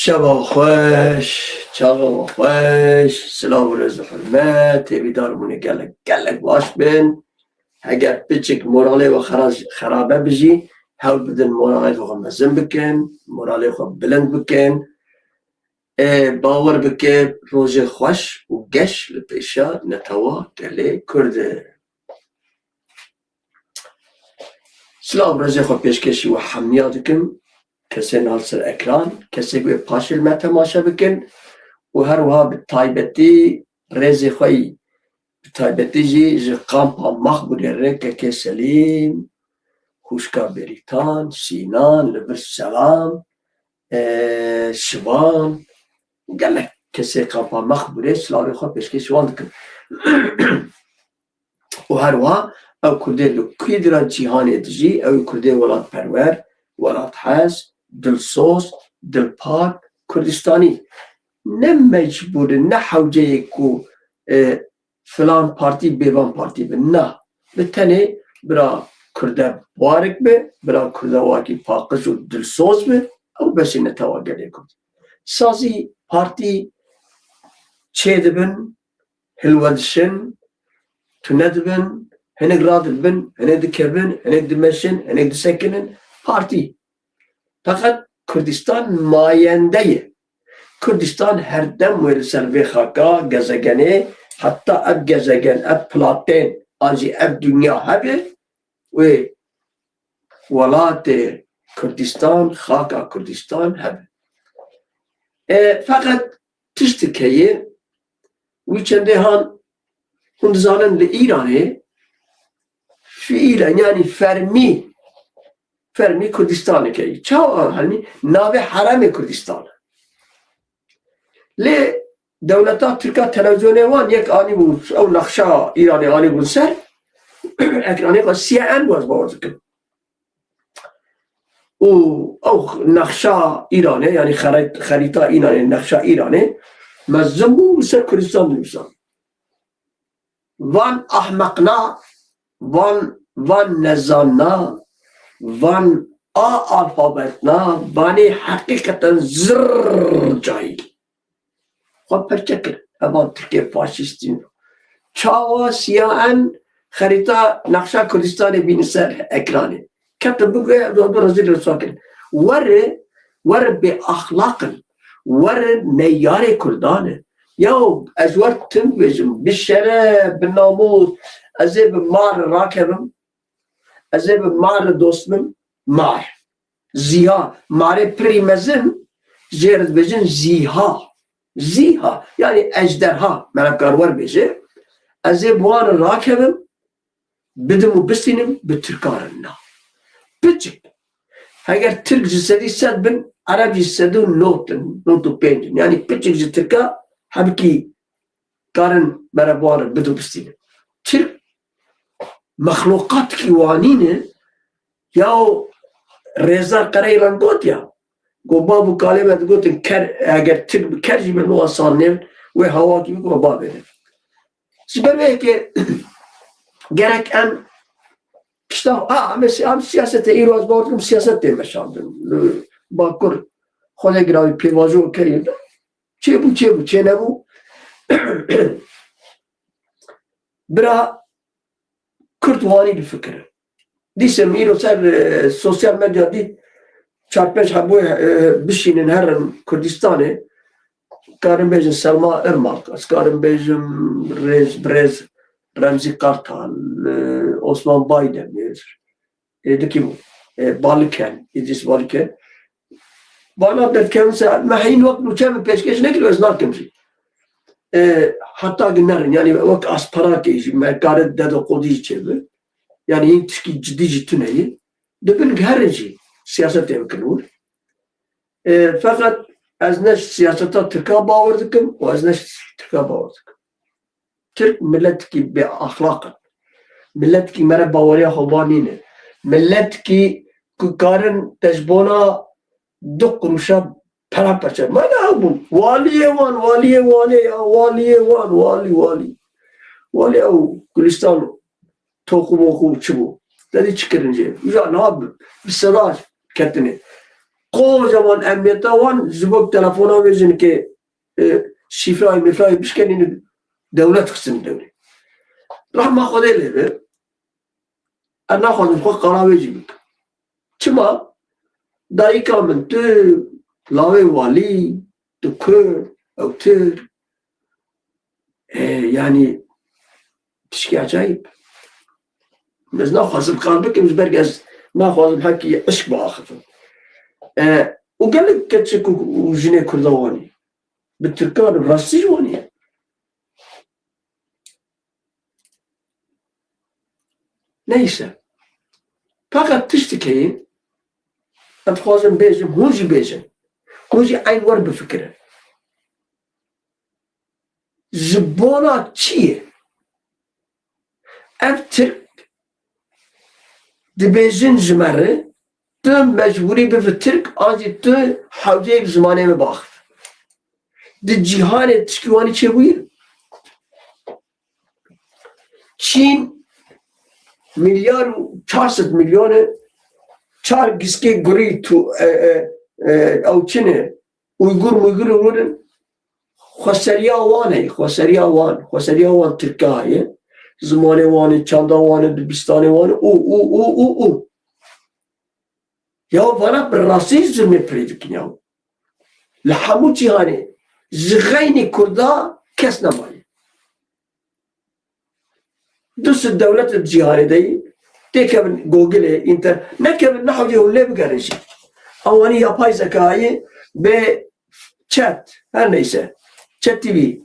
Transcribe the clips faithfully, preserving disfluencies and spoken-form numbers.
Şeva xweş, çaxa we xweş, silav û rêz û hurmet, hêvîdar bûne gelek, gelek baş bin. Heger piçik moralê we xera-, xerabe bi jî, hewl bidin moralê xwe mezin bikin, moralê xwe bilind bikin. Ê, bawer bike rojê xweş û geş li pêşa netewa gelê Kurd e. Silav rêzê xwe pêşkêşî we hemiya dikim. Kesên li ser ekran, kesê ku ê paşê li me temaşe bikin û her wiha bi taybetî rêzê xwe yî, bi taybetî jî ji kampa Mexbûrê re kekê Selîm, xwişka Bêrîtan, Sînan, li vir Selam, e, Şivan, gelek kesê kampa Mexbûrê silavê xwe pêşkêşî wan dikim. Û her wiha ew Kurdê li ku dira cîhanê dijî, ew Kurdê welatperwer, welathez, dilsoz, dilpak, Kurdistanî. Ne mecbûr in, ne hewceyê ku, e, filan partî bêvan partî bin. Na. Bi tenê bira Kurde barik be, bira Kurde wakî paqij û dilsoz be, ew beşê netewa gelê Kurd. Sazî, partî çêdibin, hilwe dişin, tune dibin, hinek radibin, hinek dikevin, hinek dimeşin, hinek disekinin. Partî. Feqet Kurdistan mayende ye. Kurdistan her dem wê li ser vê xaka gezegenê, heta ev gezegen, ev platên, an jî ev dinya hebe, wê welatê Kurdistan, xaka Kurdistan hebe. E, feqet tiştik heye, wî çendê han hûn dizanin li Îranê fiîlen, yanî fermî, fermî Kurdistaneke ye. Çawa fermî? Navê heremê Kurdistan e. Lê dewleta Tirka televîzyonê wan yek anîbû, ew nexşa Îranê anîbûn ser ekranê xwe, C N N bû, ez bawer dikim. Û ew nexşa Îranê, yanî xerît-, xerîta Îranê, nexşa Îranê mezin bû, li ser Kurdistan dinivîsan. Van ahmeqna, van, van nezanna, van a alfabetna, vanê heqîqeten zirr cahîl. Xwe perçe kir. Evan Tirkê faşîstî ne. Çawa C N N xerîta nexşa Kurdistanê bîne ser ekranê? Ketin biguye, ev bi rezîl risa kirin. Were, were bê axlaq in. Were neyarê Kurdan in. Yaw, ez wer tim bêjim, bi şeref, bi namûs, ez ê bi mar rakevim, ez ê bi mar dost bim, mar. Zîha, marê pirî mezin, jê re dibêjin zîha. Zîha, yanî ejderha, me re kar wer bêje. Ez ê bi wan re rakevim, bidim û bistînim, bi tirkan re na. Piçik. Heger tirk ji sedî sed bin, ereb jî sed û nod in, nod û pênc in. Yanî piçik ji tirka hebikî karin me re bi wan re bidin bistînin. Tirk mexluqatkî wanî ne, yaw Rêza Qereylan got ya, got bav û kalê me digotin ker, eger tirk bi ker jî bi nû asan nêvin, wê hawakî bikû bavê ne. Ji ber vê yekê gerek em pişta, a, em, em siyasetê îro ez bawer dikim siyaset tê meşandin. Li Bakur xwedê giravî pêvajo keyê. Çêbû, çêbû, çênebû. Bira Kurd wanî bifikirin. Dîse min îro ser, e, sosyal medya dît çar pênc hebû, e, bişînin herin Kurdistanê. Karin bêjin Selma Irmak, ez karin bêjim rêz, birêz Remzî Kartal, e, Osman Baydemir, ê, di kî bû? Ê, Baliken, Îdrîs Baliken. Vana derkevin se, me hîn wek nûçe min pêşkêş nekir, ez nakim jî. Ê, heta ki nerin, yanî wek asparakê jî, me kare dedikodu jî çêbi. Yanî hîn tişkî cidî jî tune ye. Dibin ki herin jî, siyasetê bikin û. Ê, feqet ez ne ji siyaseta Tirka bawer dikim û ez ne ji Tirka bawer dikim. Tirk miletikî bêaxlaq in. Miletikî mere baweriya xwe ba nîne. Miletikî ku karin te ji bona du quruşa pera perçe. Me ne ew bûn. Waliyê wan, waliyê Wanê ya, waliyê wan, walî, walî. Walî ew Gulistan toxu moxu çi bû? Te dî çi kirin jê? Uca niha bi, bi seda ketine. Kocaman emniyeta wan ji bo telefona wê jinikê, e, şîfrayê mîfrayê bişkenîne, dewlet xistin dewrê. Rehma Xwedê lê be. Ez naxwazim xwe qala wê jî bikim. Çima? Dayika min tu lawê walî, tu kur, ew tir. E, yanî tişkî acayîb. Ez naxwazim qal bikim, ji ber ku ez naxwazim hekî eşq biaxifim. E, û gelek keçik û, û jinê Kurda wanî. Bi Tirkan rastî ji wanî ye. Neyse. Fakat tiştik heye, em dixwazin bêjin, hûn jî bêjin. Hûn jî eyn wer bifikirin. Ji bona çi ye? Ev Tirk dibêjin ji me re, tu mecbûrî bibi Tirk, an jî tu hewceyek zimanê me biaxif. Di cîhanê tişkî wanî çêbûye? Çîn milyar û çar sed milyon e, çar giskê gurî tu, e, e, e, ew çi ne? Uygur muygur û wir in. Xweseriya wan heye, xweseriya wan, xweseriya wan Tirka heye. Zimanê wan e, çanda wan e, dibistanê wan e, û, û, û, û, û. Ya vana bi rastî zulmê pirê dikin ya. Li hemû cîhanê ji xeynî Kurda kes nemaye. Du sed dewlet di cîhanê de yî, têkevin Googleê, înter-, nekevin, nehewce hûn lê bigerin jî. Ew anî yapay zekayê bê chat, her neyse, chat T V.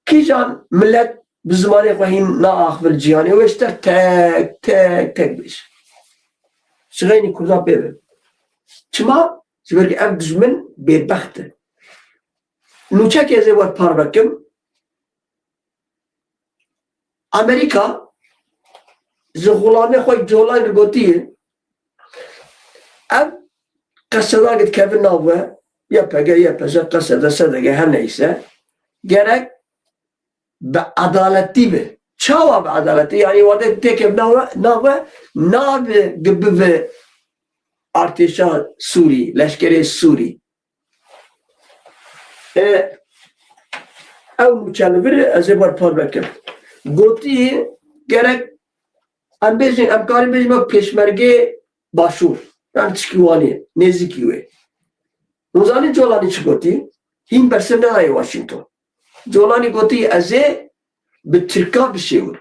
Kîjan milet bi zimanê xwe hîn naaxivin cîhanê, wê ji te tek, tek, tek bêje. Ji xeynî Kurda pê be. Çima? Ji ber ku ev dijmin bêbext e. Nûçekê ez ê we parve kim. Amerîka ji xulamê xwe Joe Lyon gotiye, ev qeseda dikevin nav we, Y P G, Y P J, qeseda, S D G, her neyse, gerek bi edaletî be. Çawa bi edaletî? Yanî wate têkevin nav we, nav we nabe ku bibe artêşa Sûrî, leşkerê Sûrî. E, ew nûçe li vir e, ez ê ber parve kim. Gotî, gerek em bêjin, em karin bêjin wek pêşmergê başûr. Yan tişkî wanî, nêzîkî wê. Hûn zanîn Colanî çi gotî? Hîn bersiv nedaye Washington. Colanî gotî, ez ê bi Tirka bişêwir.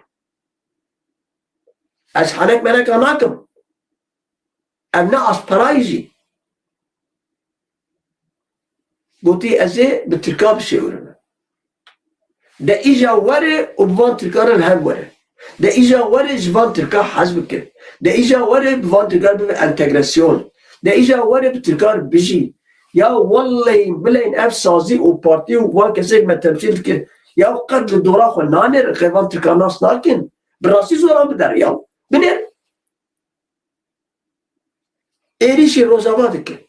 Ez henek meneka nakim. Ev ne asperayî jî. Gotî, ez ê bi Tirka bişêwirim. De îja were û bi van Tirkan re li hev were. De îja were ji van Tirka hez bike. De îja were bi van Tirkan bibe entegrasyon. De îja were bi Tirkan bijî. Ya wellehî bileyîn ev sazî û partî û van kesek me temsîl dike. Ya qet li dora xwe nanêrin, qey van Tirkan nas nakin. Bi rastî zoran bidere ya. Binêr. Êrîşî Rojava dike.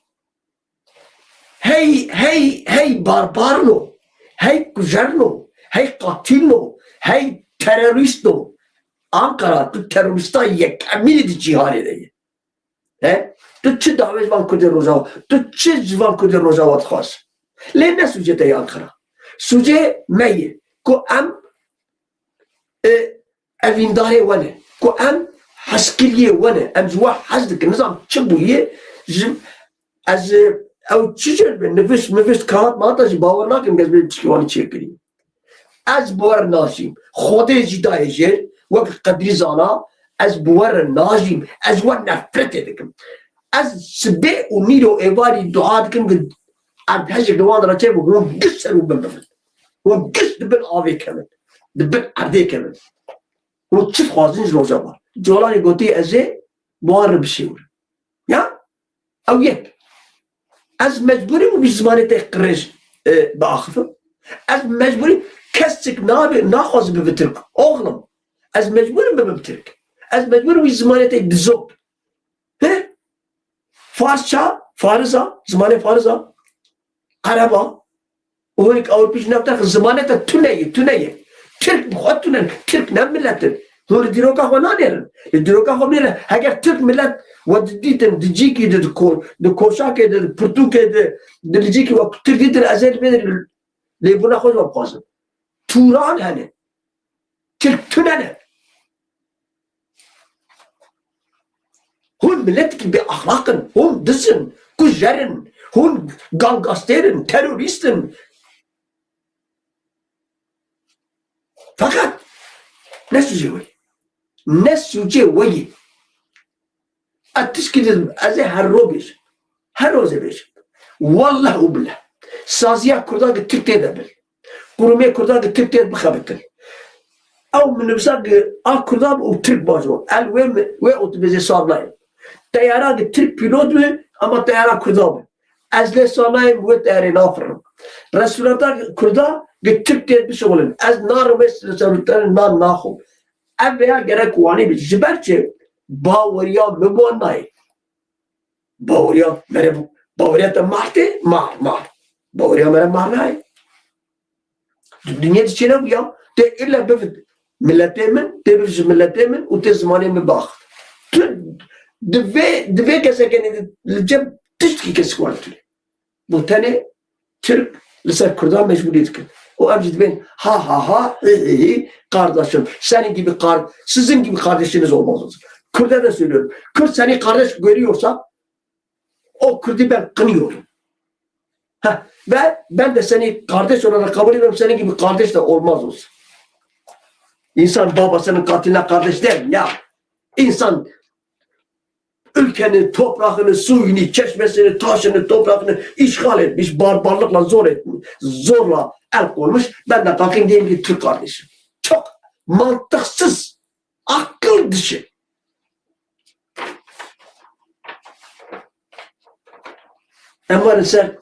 Hey, hey, hey barbarno, hey kujerno, hey qatilno, hey teroristno. Ankara, tu terorista yekemînî di cîhanê de yî. He? Tu çi dawê ji van Kurdê Rojava? Tu çi ji van Kurdê Rojava dixwaz? Lê ne sûcê te yê Ankara. Sûcê me ye ku em, e, evîndarê we ne, ku em hezkiriyê we ne, em ji we hez dikin, nizam çi bûye, ji, ez, e, ew çi jêr be, nivişt, nivişt, kahat mahata jî bawer nakim, ez bê tişkî wanî çêkirî. Ez bawer najîm. Xwedê jî dayê jêr, wek Qedrî Zana, ez bi we re najîm. Ez we nefretê dikim. Ez sibê û nîro êvarî dua dikim ku erdhejek li wan re çêbe, hûn giş ser û bin bibin. Hûn giş di bin avê kevin. Di bin erdê kevin. Hûn çi dixwazin ji Rojava? Colanî gotî, ez ê bi wan re bişêwirim. Ya? Ew yek. Ez mecbûr im wî zimanê te qirêj, e, biaxifim. Ez mecbûr im, kesik nabe, naxwaze bibe Tirk. Oxlim. Ez mecbûr im bibim Tirk. Ez mecbûr im wî zimanê te dizop. He? Farsça, Fariza, zimanê Fariza. Ereba. Û hinek Ewropî ji nav te, zimanê te tune ye, tune ye. Tirk bi xwe tune, Tirk ne milet in. Hûn li dîroka xwe nanêrin. Li dîroka xwe bêrin. Heger Tirk milet we didîtin, di cîkî de, di ko-, di koşakê de, di pirtûkê de, di li cîkî we Tirk dîtin, ez ê li vê lêbûna xwe ji we bixwazim. Tûran hene. Tirk tune ne. Hûn miletekî bê axlaq in, hûn diz in, kujer in, hûn gangastêr in, terorîst in. Feqet ne sûcê we ye. Ne sûcê we ye. Ez tişkî didim, ez ê her ro bêjim. Her roz ê bêjim. Wallah û billah. Saziya Kurdan ki Tirk tê de bin. Qurumê Kurdan ki Tirk tê bixebitin. Ew minibisa ki a Kurdan û Tirk bajo. El wê mi, wê otobêsê sar nayê. Teyara ki Tirk pîlot bi, ama teyara Kurdan bi. Ez lê sanayim wê teyarê nafirim. Restoranta Kurda gi Tirk tê bişixulin. Ez narim wê restorantê nan naxwim. Ev rêya gerek wanî bi. Ji ber çi? Baweriya min bi wan nayê. Baweriya mere bu. Baweriya te mar tê? Mar, mar. Baweriya mere mar nayê. Dinyê diçêne bûya, tê illa bivit miletê min, tê bivit ji miletê min û tê zimanê min biaxivit. Tu di vê, di vê gezegenê de li cem tiştekî kesik wan tune. Bo tenê Tirk li ser Kurdan mecbûrî dikin. Û em jî dibên ha ha ha, hî hî hî, kardeşim. Senin gibi kar-, sizin gibi kardeşiniz olmaz olsun. Kürde de söylüyorum. Kürt seni kardeş görüyorsa, o Kürt'ü ben kınıyorum. Ha, ve ben de seni kardeş olarak kabul ediyorum. Senin gibi kardeş de olmaz olsun. İnsan babasının katiline kardeş der mi ya? İnsan ülkenin toprağını, suyunu, çeşmesini, taşını, toprağını işgal etmiş, barbarlıkla zor etmiş, zorla el koymuş. Ben de kalkayım diyeyim ki Türk kardeşim. Çok mantıksız. Akıl dışı. Em werin ser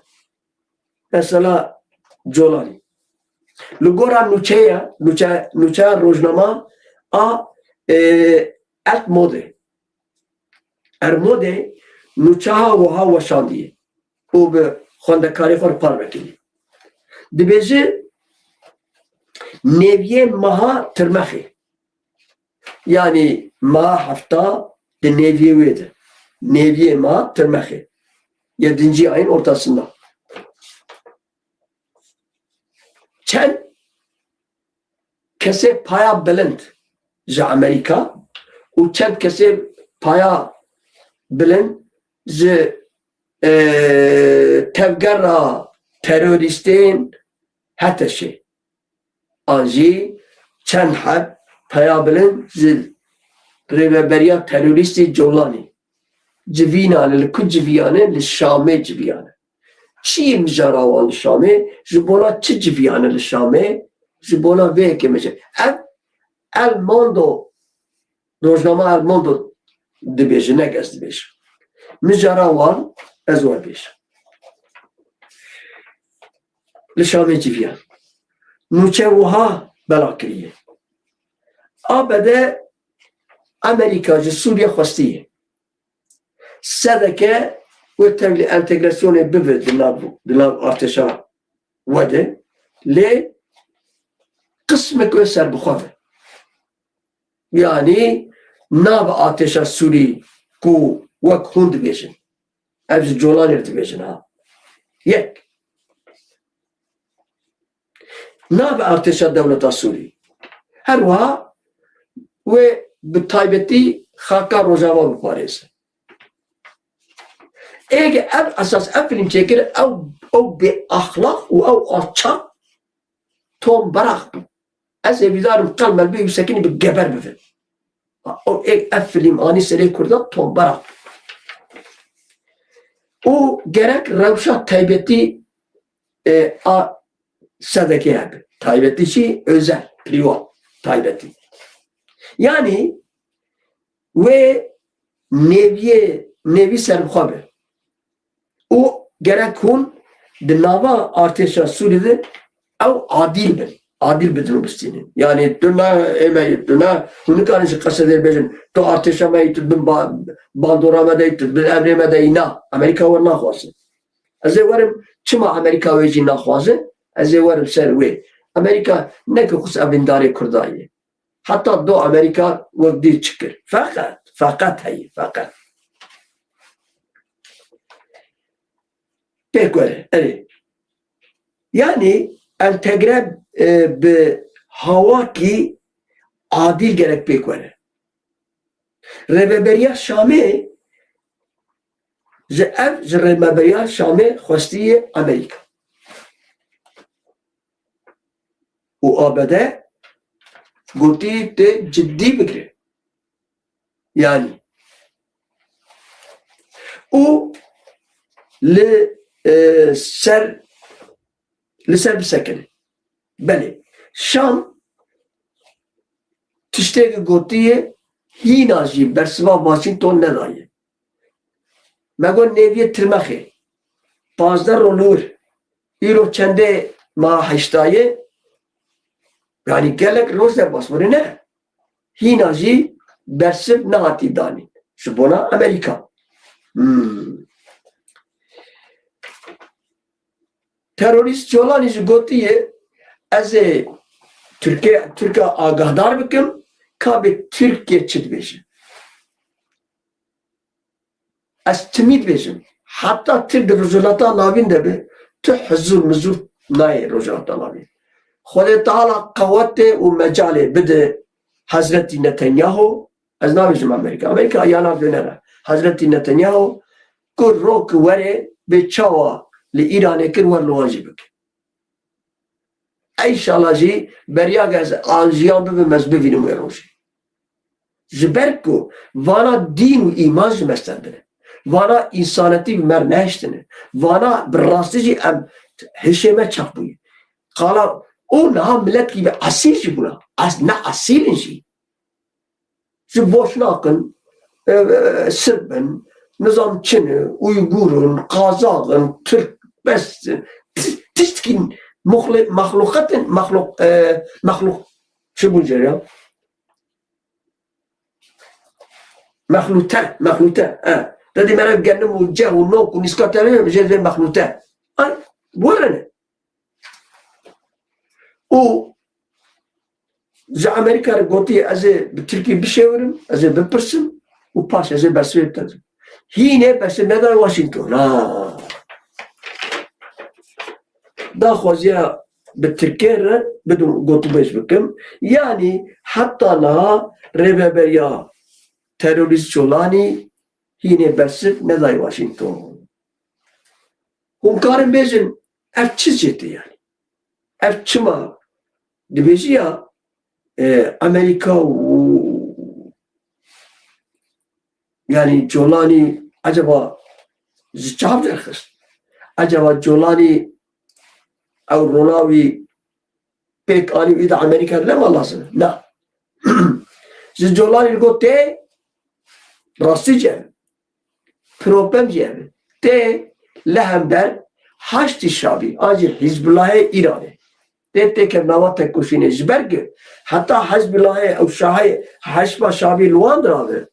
mesela Colanî. Li gora nûçeya, nûçe-, nûçeya rojnama a, e, Erd Modê. Erd Modê nûçeha wiha weşandiye û bi xwendekarê xwe re parve kiriye. Dibêje, nêviyê meha Tirmexê. Yani ma hefta di nêviyê wê de. Nêviyê ma Tirmexê. Yedinci ayın ortasında. Çend kesê paya bilind ji Amerika û çend kesê paya bilind ji, e, tevgera terorîstên HTŞê. An jî çend heb peya bilind ji rêveberiya terorîstê Colanî civînane, li ku civiyane? Li Şamê civiyane. Çi ye mijara wan li Şamê? Ji bona çi civiyane li Şamê? Ji bona vê yekê mijara. Ev El Mundo, rojnama El Mundo dibêje, ne ez dibêjim. Mijara wan ez we bêjim. Li Şamê civiyan. Nûçe wiha bela kiriye. A B D Amerîka ji Sûriye xwestiye sedeke wê tevlî entegrasyonê bibe di nav, di nav artêşa we de. Lê qismek wê serbixwe be. Yanî nabe artêşa Sûrî ku wek hûn dibêjin. Ev ji Colanê re dibêjin ha. Yek. Nabe artêşa dewleta Sûrî. Her wiha wê bi taybetî xaka Rojava biparêze. Êge ev esas, ev film çêkir, ew, ew bêaxlaq û ew alçak Tom Barak bû. Ez hêvîdar im qelmel bê û sekinî bi geber bivin. O ê-, ev film anî serê Kurda Tom Barak bû. Û gerek rewşa taybetî, e, a sedekê hebe. Taybetî çi? Özel, privat, taybetî. Yanî wê nêviyê, nêvî serbixwe be. Û gerek hûn di nava artêşa Sûrî de ew adîl bin. Adîl bidin û bistînin. Yanî tu ne ê me yî, tu ne, hûn nikarin ji Qesedê bêjin, tu artêşa me yî, tu bin ba-, bandora me de yî, tu bin emrê me de yî. Na, Amerîka we naxwaze. Ez ê werim, çima Amerîka wê jî naxwaze? Ez ê werim ser wê. Amerîka ne ku xwest evîndarê Kurda ye. Heta do Amerîka wek dî çi kir. Feqet, feqet heye, feqet. Pêk were, erê. Yanî entegre, e, bi hawakî adîl gerek pêk were. Rêveberiya Şamê ji ev, ji rêveberiya Şamê xwestiye Amerîka. Û A B D gotî tê cidî bigire. Yanî. Û li, e, ser, li ser bisekine. Belê. Şam tiştê ku gotiye hîna jî bersiva Washington nedaye. Me got nêviyê tirmexê. Pazdeh rol wir. Îro çendê ma heştayê. Yanî gelek roj derbas bûne ne. Hîna jî bersiv nehatî danîn. Ji bona Amerîka. Hmm. Terorîst Colanî jî gotiye, ez ê Tirkiye, Tirka agahdar bikim, ka bi Tirkiye çi dibêje. Ez timî dibêjim. Heta Tirk di Rojhilata Navîn de be, tu hizûr mizûr nayê Rojhilata Navîn. Xwedê Teala qewetê û mecalê bide Hezretî Netanyahu, ez nabêjim Amerîka. Amerîka ya nav dönere. Hezretî Netanyahu ku ro ku were bê çawa li Îranê kir wer li wan jî bike. Înşallah jî beriya ge ez an jiyan bibim ez bivînim wê rojê. Ji ber ku vana dîn û îman ji me stendine. Vana însanetî bi me re nehiştine. Vana bi rastî jî em hişê me çax bûye. Qala û niha milet kî bi esîl jî bûna. Ez ne esîl in jî. Ji boşnak in, e, e, Sirb in, nizam çi ne, Uygur in, Qazax in, Tirk, bes, ti-, tiştkî muxli-, mexluqat in, mexluq, e, mexluq, çi bûn jê ya? Mexlute, mexlute, e. Te dî mere genim û ceh û nok û nîska te jê vê mexlute. Ay, werene. Û ji Amerîka re gotiye, ez ê bi Tirkî bişêwirim, ez ê bipirsim û paş ez ê bersivê bide. Hînê bersiv nedaye Washington. Ha. Daxwaziya bi Tirkê re bidin gotûbêj bikim. Yanî heta niha rêveberiya terorîst Colanî hînê bersiv nedaye Washington. Hûn karin bêjin, ev çi cê tê yanî? Ev çima dibêjî ya, e, Amerîka û, yanî Colanî ecaba ji çav derxist? Ecaba Colanî ew rona wî pêk anî wî de Amerîka nema lazim e? Na. Ji Colanî got tê rastî cem. Problem jî ev e. Tê li hember Haştî Şabî an jî Hizbulahê Îranê tê têkevin nava tekoşînê. Ji ber ku heta Hizbulahê ew şahê Heşma Şabî li wan dirabe,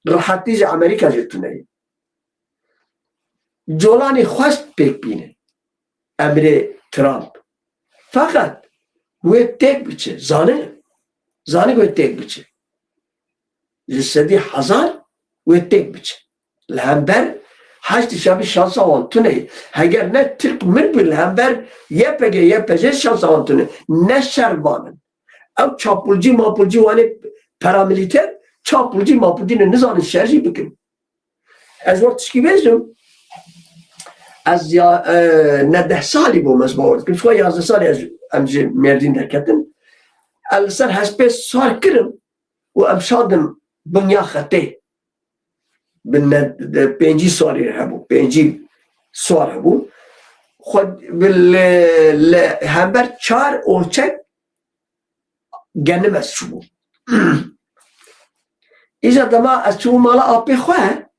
rehetî ji Amerîka jî tune ye. Colanî xwest pêk bîne emrê Trump. Feqet wê têk biçe, zane, zane wê têk biçe. Ji sedî hezar wê têk biçe. Li hember Haştî Şabî şansa wan tune ye. Heger ne Tirk mir bû li hember Y P G, Y P G şansa wan tune. Ne şer van in. Ew çapulcî mapulcî wan ê paramilîter, çapulcî mapulcî ne nizanin şer jî bikin. Ez wek tişkî bêjim, ez ya, e, ne deh salî bûm ez bawer dikim. Ji xwe yazdeh salî ez, em ji Mêrdîn derketin. Ez li ser hespê sar kirim û em şandin binya xetê. Bi ne, de pêncî salî hebû, pêncî sal hebû. Xwe bi li, li hember çar orçek genim ez çûbûm. Îja dema ez çûbûm mala apê xwe,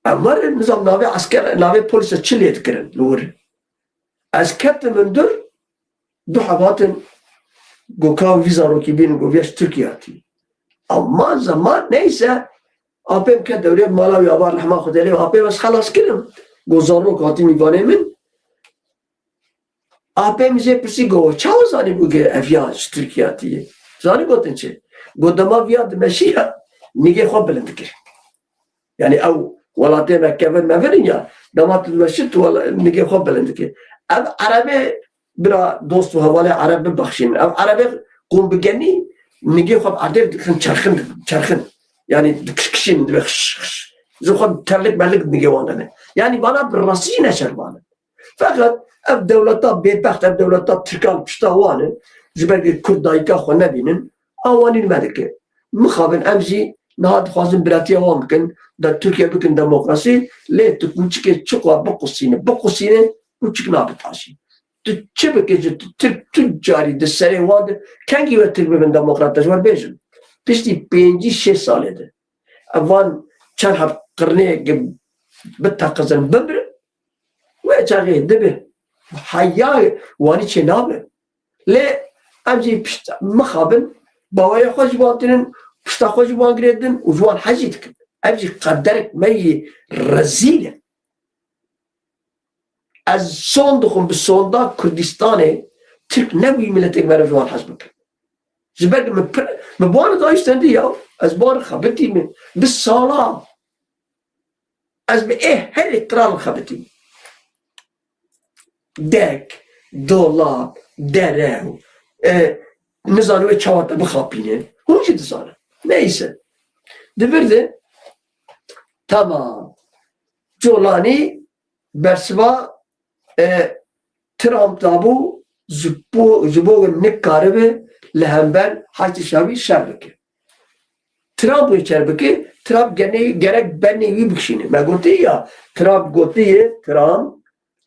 em werin, nizam navê esker, navê polîsa çi lê dikirin li wir. Ez ketim hundir, du heb hatin, got ka vî zarokî bînin, got vêya ji Tirkiyê hatî. Ama zaman neyse, apê min ket dewrê mala wî ava rehma Xwedê lê, apê min ez xelas kirim. Got zarok hatî mîvanê min. A P M jê pirsî got, çawa zanî bû ge ev ya ji Tirkiye hatiye? Zanî gotin çi? Got dema viya dimeşiya nigê xwe bilind dikir. Yani ew welatê me kevin mevin in ya, dema tu dimeşî tu wela-, nigê xwe bilind dikir. Ev Erebê bira dost û hevalê Ereb bibexşînin. Ev Erebê qûm bigenî nigê xwe bi erdê dixin çerxin, çerxin. Yani dikişkişînin, dibe xş, xş. Ji xwe terlik merlik nigê wan dene. Yani bana bi rastî jî neşervan in. Feqet ev dewleta bêbext, ev dewleta Tirkan pişta wan e, ji ber ku Kurd dayika xwe nebînin, a wanî li me dike. Mixabin em jî niha dixwazin biratiya wan bikin, da Tirkiye bikin demokrasî, lê tu kûçikê çiqa biqusîne, biqusîne, kûçik nabe taşî. Tu çi bike ji tu Tirk tu carî di serê wan de kengî we Tirk bibin demokrat, ez wer bêjim. Piştî pêncî şêst salê de. Ev van çend heb qirnê biteqizin, bimirin, wê çaxê dibe heya wanî çê nabe. Lê em jî pişt mixabin, baweya xwe ji wan tinin, pişta xwe ji wan girêdin û ji wan hejî dikin. Ev jî qederek me yî rezîl e. Ez son dixwim bi sonda Kurdistanê Tirk nebûyî miletê meriv ji wan hez bikin. Ji ber min pir, min bi wan re dayîştendî ya. Ez bi wan re xebitî me. Bi sala ez bi ê herê qral re xebitî me. Dek, dolab, derew, e, nizanim wê çawa te bixapîne. Hûn jî dizanin. Neyse. Di vir de, tamam. Colanî bersiva, e, Trump dabû ji bo, ji bo nikaribe li hember Haştê Şevî şer bike. Trump wê şer bike, Trump gene, gerek bernê wî bikişîne. Me gotiye ya, Trump gotiye, Trump,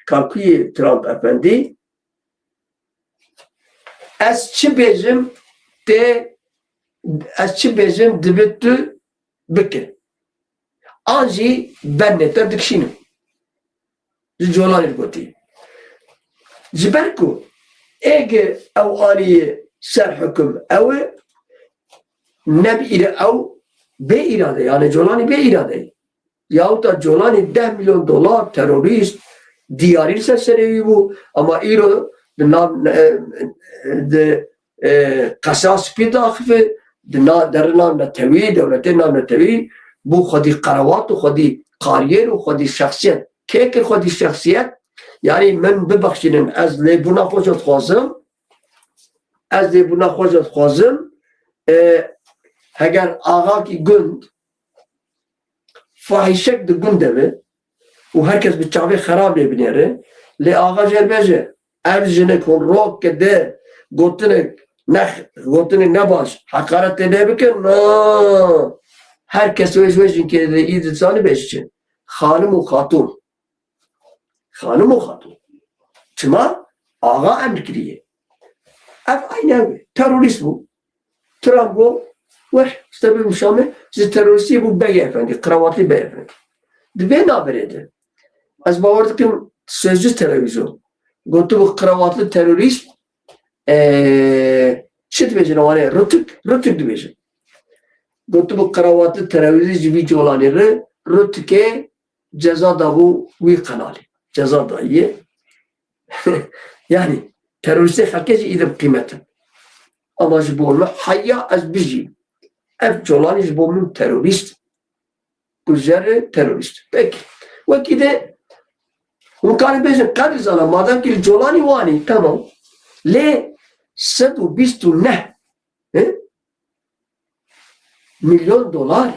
kakuyê Trump efendî, ez çi bêjim tê, ez çi bêjim dibe tu bike. An jî bernê te dikişînim. Ji Colanî gotî. Ji ber ku êge ew aniye ser hukum ew e, ne bi îre ew bê îrade, yani Colanî bê îrade ye. Yahut da Colanî deh milyon dolar terorîst diyarî li ser serê wî bû, ama îro di nav, e, di, e, qesra spî daxife, di na-, derina netewî, dewletê navnetewî, bû xwedî qerewat û xwedî kariyêr û xwedî şexsiyet. Kê kir xwedî şexsiyet? Yani min bibexşînin, ez lêbûna xwe jî dixwazim, ez lêbûna xwe jî dixwazim, e, heger axakî gund, fahîşek di gund de be û her kes bi çavê xerab lê binêre, lê axa jê re bêje, ev jinik hûn rok ke de gotinek ne, gotinek ne baş, heqaret tê lê bikin, na. Her kes wê ji wê jinkê de î dizanî bêje çi. Xanim û xatûn. Xanim û xatûn. Çima? Axa emr kiriye. Ev ayne ew e. Terorîst bû. Trump got, weh, işte bir muşame, ji terorîstî bû Begê Efendî, Qirawatlî Begê Efendî. Di vê navberê de, ez bawer dikim, Sözcü Televîzyon, gotibû Qirawatlî terorîst, e, çi dibêjin wan ê? Rutük, Rutük dibêjin. Gotibû Qirawatlî terorîst ji vî Colanî re Rutükê ceza dabû wî qenalê. Ceza daye. Yani terorîstê xelkê jî îdim qîmet in. Ama ji bo min heya ez bijîm. Ev Colanî ji bo min terorîst. Kujerê terorîst. Peki. Wekî de hûn karin bêjin Qedrizana, madem ki li Colanî wanî, tamam. Lê sed û bîst û neh, he? Milyon dolar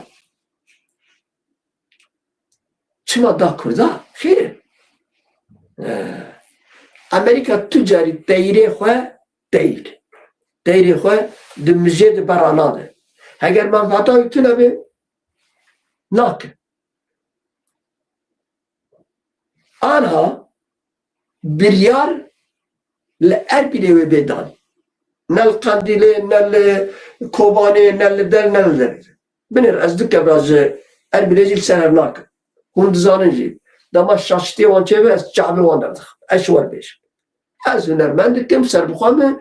çima da Kurda? Xêr e. Ee, Amerîka tu carî teyrê xwe, teyr. Teyrê xwe di mijê de bera nade. Heger menfaata wî tune be, nake. Anha biryar li Erbilê wê bê dan. Ne li Qendîlê, ne li Kobanê, ne li der, ne li der. Binêr, ez du kevra ji Erbilê jî li ser hev nakim. Hûn dizanin jî. Dema şaşitiyê wan çêbe, ez çavê wan derdixim. Ez ji wer bêjim. Ez hunermend dikim, serbixwe me,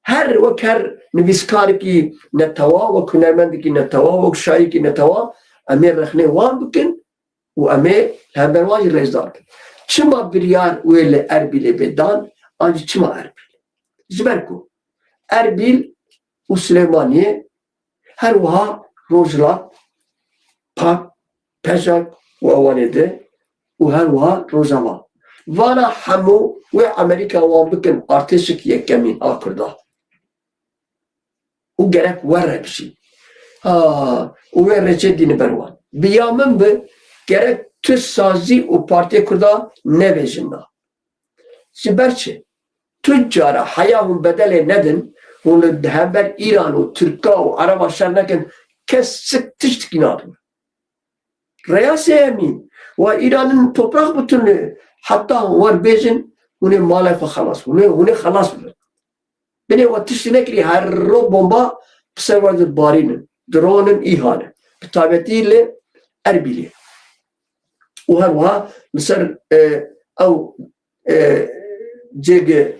her wek her nivîskarekî netewa, wek hunermendekî netewa, wek şaîrekî netewa, em ê rexnê wan bikin û em ê li hember wan jî rêzdar bin. Çima biryar wê li Erbilê bê dan? An jî çima Erbîl? Ji ber ku Erbîl û Silêmaniyê, her wiha Rojhilat, Pak, Pejak û ewanê di û her wiha Rojava. Vana hemû wê Amerîka wan bikin artêşik yekemîn a Kurda. Û gerek were bijî. Ha, û wê rêçê dîni ber wan. Bi ya min bi, gerek tu sazî û partiyê Kurda nebêjin na. Ji ber çi? Tu cara heya hûn bedelê nedin, hûn li hember Îran û Tirka û Ereba şer nekin, kes sik tiştikî nadin. Rêya sêyemîn, wa Îranin toprak bütünlüğü, heta wer bêjin, hûn ê malê xwe xelas, hûn ê, hûn ê xelas bibin. Binê we tiştî nekirî, her ro bomba bi ser we dibarînin. Dronin, îhan e. Bi taybetî li Erbîlê. Û her wiha li ser, e, ew, e, cêgê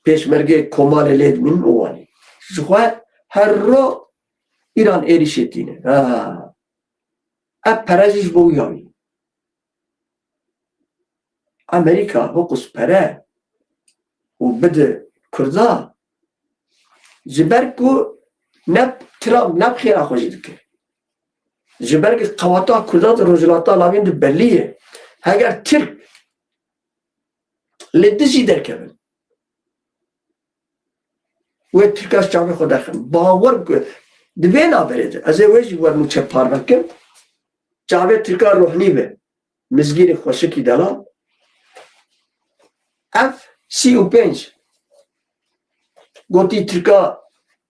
pêşmergê komalê lê dimînin û wanî. Ji xwe her ro Îran êrîşê tîne. Ha. Ev pere jî ji bo wî ya wî. Amerîka biqus pere û bide Kurda, ji ber ku ne Trump, ne bi xêra xwe jî dikir. Ji ber ku qeweta Kurda di Rojhilata Navîn de belî ye. Heger Tirk li dijî derkevin, wê Tirka ji çavê xwe derxin. Bawer bike, di vê navberê de, ez ê wê jî wer nûçe parve kim, çavê Tirka rohnî be, mizgînê xweşikî delal. Ev sî û pênc gotî Tirka,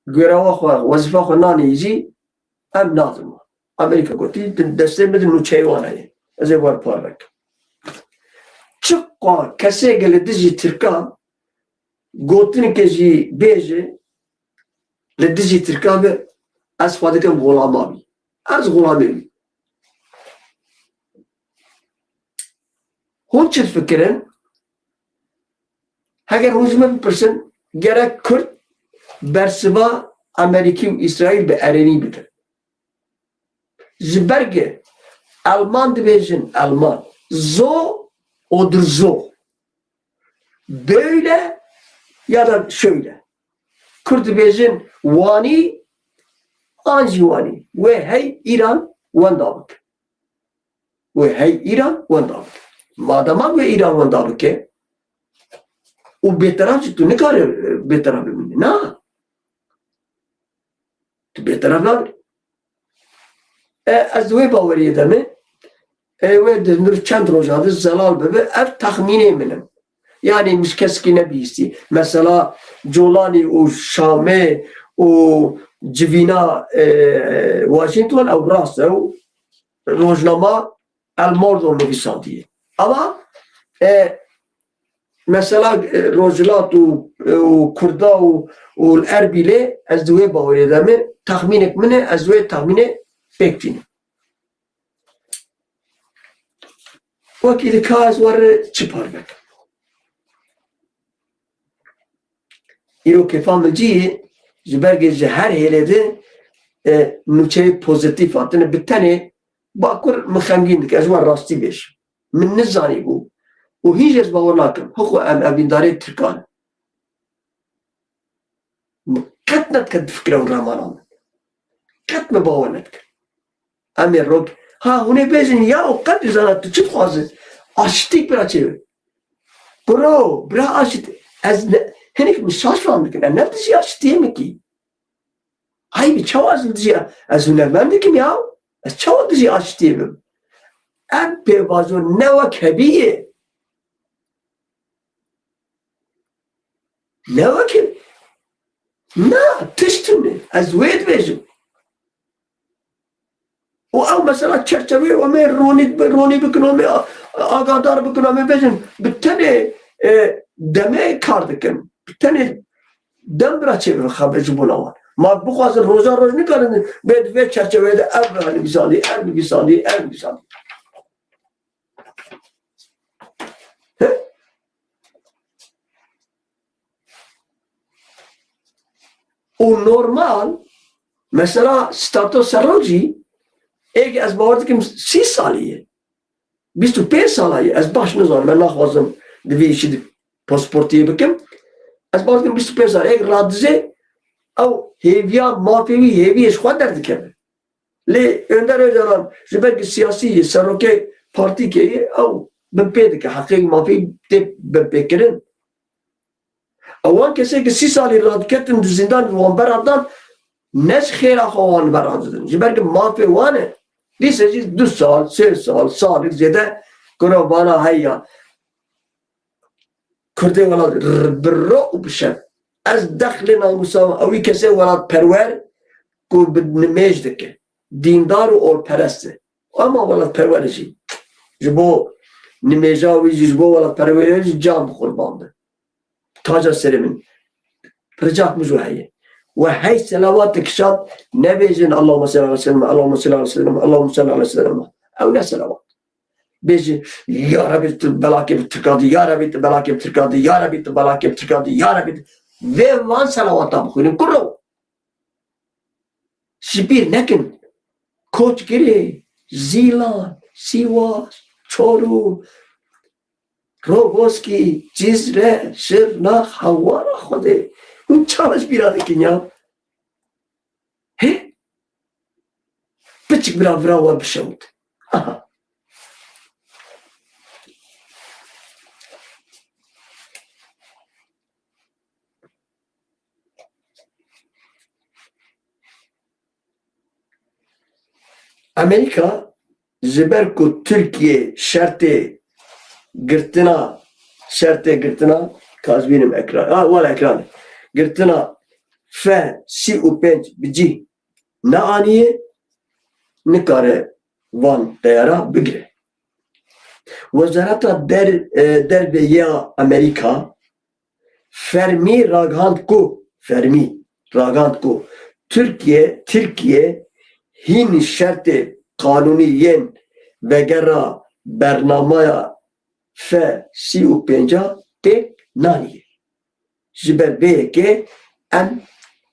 gorewa xwe, wezîfa xwe naneyî jî, em nadin wan. Amerîka gotî, di destê min de nûçeyê wan heye. Ez ê wer parve kim. Çiqa kesê li dijî Tirka gotineke jî bêje, li dijî Tirka be, ez xwe dikim xulama wî. Ez xulamê wî. Hûn çi difikirin? Heger hûn ji min bipirsin, gerek Kurd bersiva Amerîkî û Îsraîl bi erênî bidin. Ji ber ku Elman dibêjin Elman. So oder so. Böyle ya da şöyle. Kurd dibêjin wanî an jî wanî. Wê hey Îran wenda bike. Wê hey Îran wenda bike. Madema wê Îran wenda bike û bêteraf jî tu nikare, e, bêteraf bimîne. Na. Tu bêteraf nabî. E, ez di wê baweriyê de me. E, wê di hundir çend roja de zelal bibe. Ev texmînê min in. Yanî min ji kesekî nebihîstî. Mesela Colanî û Şamê û civîna, e, Washington ew rast e û rojnama El Mordor nivîsandiye. Ama, e, mesela, e, Rojhilat û, e, û Kurda û, û li Erbîlê ez di wê bawerê de me, texmînek min e, ez wê texmînê pêk tînim. Wekî di ka ez were çi parve kim? Îro kêfa min cî yê, ji ber ku ji her hêlê de, e, nûçeyê pozîtîf hatine, bi tenê Bakur min xemgîn dike, ez wan rastî bêjim. Min nizanîbû û hîn jî ez bawer nakim. Hixwe em evîndarê Tirkan in. Min qet nedikir di fikra û remana min. Qet min bawer nedikir. Em ê rok. Ha, hûn ê bêjin, ya û qet dizana tu çi dixwaze? Aşitîk bira çêbe. Bro, bira aşit. Ez ne, hinek min şaş fam dikin. Em ne dijî aşitiyê min kî. Ay bi çawa ez li dijî, ez hunermend dikim ya. Ez çawa dijî aşitiyê bim? Em pêvajo ne wek hebî ye. Ne wek hebî. Na, tişt tune. Ez wê dibêjim. Û ew mesela çerçeveyê em ê ronî, ronî bikin, em ê a-, agadar bikin, em ê bêjin, bi tenê, e, demê kar dikin. Bi tenê dem bira çêbibe xebe ji bona wan. Ma bixwazin roja roj nikarin bê di vê çerçeveyê de ev bira nivîsandî, ev nivîsandî, ev nivîsandî. He? Û normal, mesela Stato Serrocî, êk ez bawer dikim sî salî ye. Bîst û pênc sala ye. Ez baş nizanim, ez naxwazim di vê îşî de pasaportê bikim. Ez baş dikim bîst û pênc sal, êk radizê, ew hêviya mafê wî, hêviyê ji xwe derdikeve. Lê Önder Öcalan ji ber ku siyasî ye, serokê partîkê ye, ew binpê dike, heqê mafê tê binpêkirin. Ewan kesê ku sî salî radiketin di zîndan, wan beradan, ne ji xêra xwe wan beradidin. Ji ber ku mafê wan e. Dîse jî du sal, sê sal, salek zêde kuro vana heya. Kurdê welat r-, bi ro û bi şev. Ez dexlê namûsa ewî kesê welatperwer ku bi nimêj dike. Dîndar û orperest e. Ama welatperwer e jî. Ji bo nimêja wî jî, ji bo welatperwerê jî can bi qurban be. Taca serê min. Ricak min ji we heye. We hey selawat dikişand, nebêjin Allahümme salli ala seyyidina, Allahümme salli ala seyyidina, Allahümme salli ala seyyidina. Ew ne selawat. Bêjin, ya Rebî tu belakê bi Tirka dî, ya Rebî tu belakê bi Tirka dî, ya Rebî tu belakê bi Tirka dî, ya Rebî tu. Vê van selawata bixwînin, kuro. Ji bîr nekin. Koçgirê, Zîlan, Sîwas, Çorû, Rogoskî, Cizre, Şirnax, hewara Xwedê. Hûn çawa ji bîra dikin ya? Hê? Piçik bira vira we bişewit. Aha. Amerîka ji ber ku Tirkiye şertê girtina, şertê girtina, ka ez bînim ekran, ha, wala ekranê, girtina F sî û pênc bi cih neaniyê, nikare van teyara bigire. Wezareta der-, e, Derve ya Amerîka fermî ragihand ku, fermî ragihand ku Tirkiye, Tirkiye hîn şertê qanûnî yên vegera bernamaya F sî û pênc a pêk nanî. Ji ber vê yekê em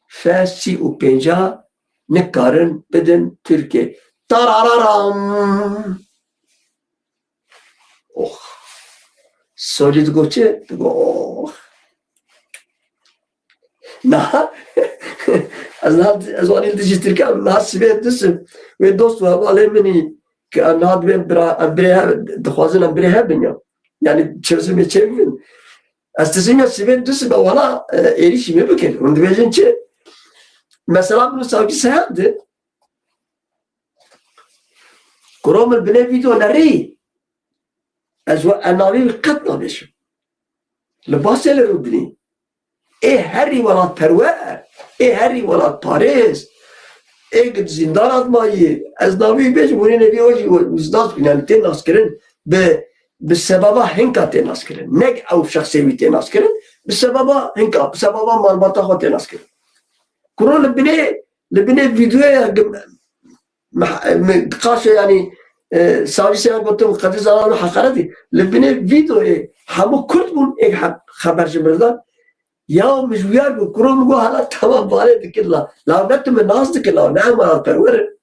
F sî û pênc a nikarin bidin Tirkiye. Tarararam! Oh. Sorî digo çi? Digo, oh. Niha, ez niha, ez wanî li dijî Tirkan, niha sibê du sib, wê dost û hevalê min î, ku em niha dibên bira, em birê hev, dixwazin em birê hev bin ya. Yanî çözümê çê bibin. Ez dizîm ya sibê du sibe wala, e, êrîşî min bikin. Hûn dibêjin çi? Mesela min û savcî seher di. Kuro min binê vîdeo nerî. Ez we enavî qet nabêjim. Li basê li rûdinî. Ê herî welatperwer, ê herî welatparêz, ê gi zîndana dimayî. Ez navî bêjim, hûn ê nevî wê jî wizdas bikin, yani tê naskirin bi, bi sebaba hinka tê naskirin. Ne ew şexsê wî tê naskirin, bi sebaba hinka, bi sebaba malbata xwe tê naskirin. Kuro li binê, li binê vîdeoya gi-, meh-, me-, qaşe, yanî, e, savî seyan gotin, qedî zanan heqaretî. Li binê vîdeoyê hemû Kurd bûn, ê he-, xeber ji min re dan. Ya min ji wiyar bû, kuro min got, hala tamam, vanê dikir la. La ne tu min nas dikir la, ne em welatperwer in.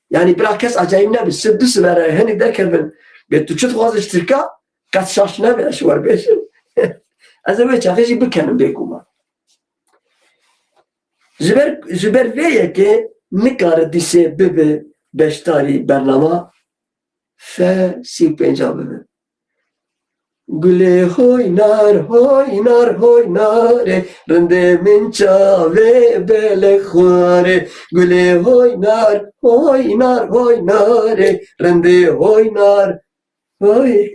Yanî bira kes ecayîb nebe, sib du sibere, hinî derkevin. Bê tu çi dixwazî ji Tirka, qet şaş nebe, ez ji we bêjim. Ez ê wê çaxê jî bikenim bêguman. Ji ber, ji ber vê yekê nikare dîsê bibe beşdarî bernama F sî û pênc a bibe. Gulê hoynar, hoynar, hoynarê, rindê min çavê belê xwarê. Gulê hoynar, hoynar, hoynarê, rindê hoynar, hoy.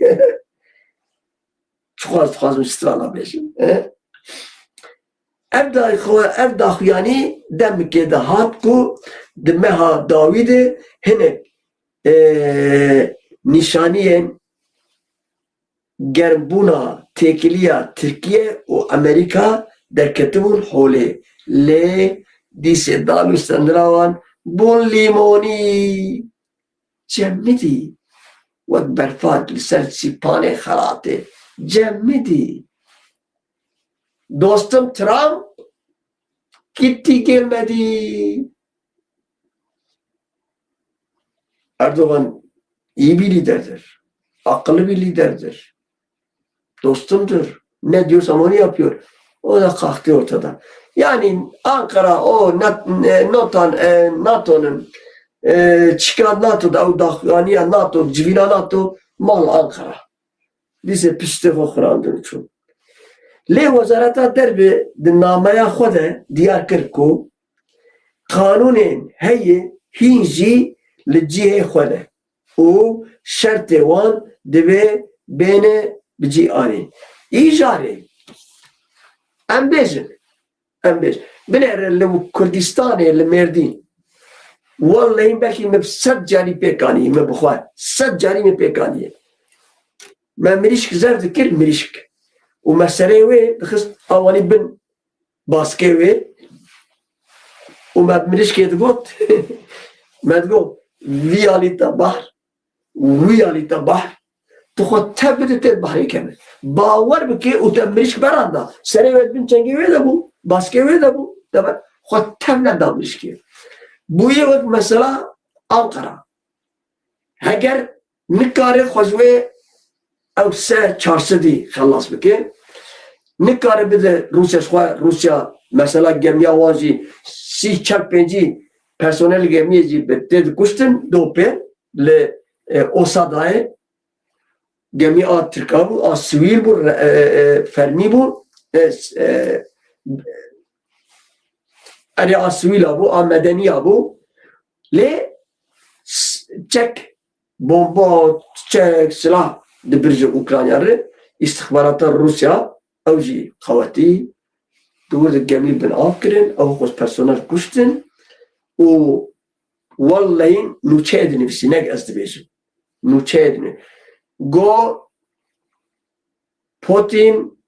Çiqas dixwazim strana bêjim, e? Ev daxu-, ev daxuyanî demikê de hat ku di meha dawî de hinek, e, nîşaniyên germbûna têkiliya Tirkiye û Amerîka derketibûn holê. Lê dîsê dan û stendina wan bûn lîmonî. Cemidî wek berfak li ser sîpanê xelatê. Cemidî. Dostum Trump gitti gelmedi. Erdogan iyi bir liderdir. Akıllı bir liderdir. Dostumdur. ne diyorsa onu yapıyor. O da kalktı ortada. Yani Ankara o nat-, e, notan, e, NATO'nun, e, çıkan NATO'da o dahiyaniya NATO, civîna NATO mal Ankara. Dîse piştê xwe xurandin çû. Lê Wezareta Derve di nameya xwe de diyar kir ku qanûnên heye hîn jî li cihê xwe ne û şertê wan divê bêne bi cî anîn. Îcarê em bêjin, em bêjin. Binêre li Kurdistanê, li Mêrdîn. Wellehî belkî min sed carî pêk anî, min bi xwe sed carî min pêk anî. Me mirîşk zer dikir, mirîşk. Û me serê wê dixist awanî bin baskê wê. Û me mirîşkê digot, me digot, vî alî te bahr, wî alî te bahr, tu xwe tev bide tê bahrê keve. Bawer bike û te mirîşk beranda. Serê wê bin çengê wê de bû, baskê wê de bû, te be-, xwe tev neda mirîşkê. Bûye wek mesela Ankara. Heger nikare xwe ji wê ew se çar sedî xelas bike, nikare bide Rûsya ji xwe, Rûsya mesela gemiya wan jî sî çar pêncî personel gemiyê jî bi tê dikuştin dopê li, e, Osadayê. Gemi a Tirka bû, a sivîl bû, re-, e, e, e, fermî bû, e, s-, e, erê a sivîla bû, a medeniya bû. Lê s-, çek, bomba, çek, silah dibir ji Ukrayna re, îstixbarata Rûsya, ew jî qewetî, di wir de gemî bin av kirin, ew xwe personel kuştin û wellehî nûçeyê dinivîsî, ne ez dibêjim. Nûçeyê dinivîsî. Go Putin